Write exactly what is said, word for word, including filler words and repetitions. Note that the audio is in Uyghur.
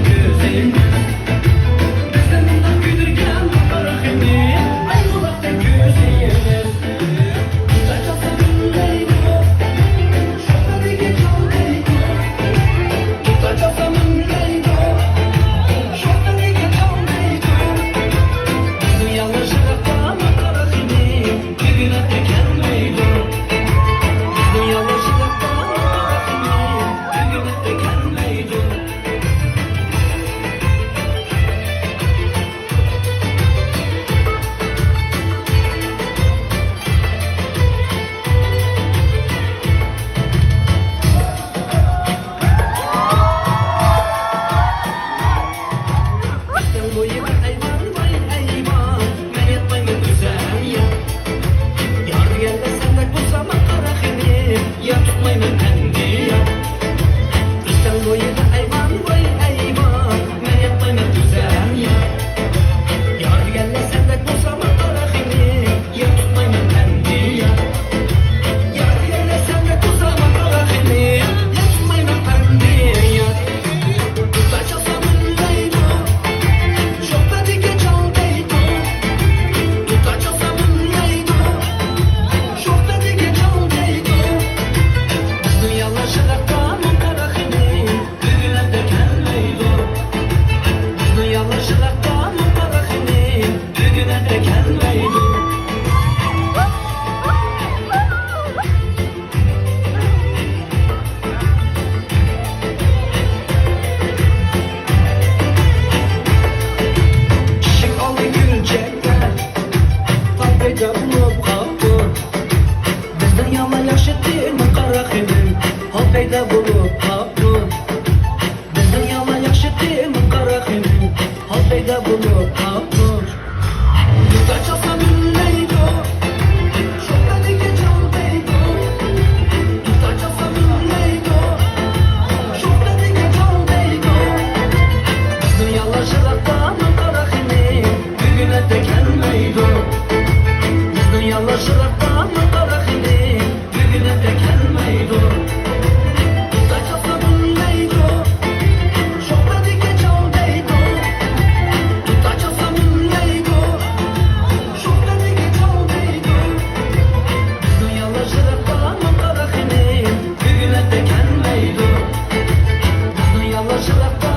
كۆزىمىز. بىزنى مۇنداق كۆيدۈرگەن قارا خېنىم، ئايغۇلاقتەك كۆزىمىز. ئۈستەل بويىدا ئەيۋان، ۋاي ئەيۋان، مەن ياتمايمەن ئۆزۈم يا. يار دېگەندە سەندەك بولسام قارا خېنىم، يار تۇتمايمەن ئەمدى يا. ئۈستەل بويىدا ئەيۋان، ۋاي ئەيۋان، مەن ياتمايمەن ئۆزۈم يا. يار دېگەندە سەندەك بولسام قارا خېنىم، يار تۇتمايمەن ئەمدى يا. يار دېگەندە سەندەك بولسام قارا خېنىم، يار تۇتمايمەن ئەمدى يا. ئىشىك ئالدى گۈلچەكلەر، تال پەيدا بولۇپ قاپتۇ. بىزنىڭ يامان ياخشى تېما قارا خېنىم، ھال پەيدا بولۇپ قاپتۇ. بىزنىڭ يامان ياخشى تېما قارا خېنىم، ھال پەيدا بولۇپ قاپتۇ. دۇتار چالسا بىلمەيدۇ، شوپۇردىكى چالمايدۇ. دۇتار چالسا بىلمەيدۇ، شوپۇردىكى چالمايدۇ. بىزنىڭ يامان شىراقتا قارا خېنىم، بۈگۈن ئەتە كەلمەيدۇ. بىزنىڭ يامان شىراقتا قارا خېنىم، بۈگۈن ئەتە كەلمەيدۇ. دۇتار چالسا بىلمەيدۇ، شوپۇردىكى چالمايدۇ. دۇتار چالسا بىلمەيدۇ، شوپۇردىكى چالمايدۇ. بىزنىڭ يامان شىراقتا قارا خېنىم، بۈگۈن ئەتە كەلمەيدۇ. بىزنىڭ يامان شىراقتا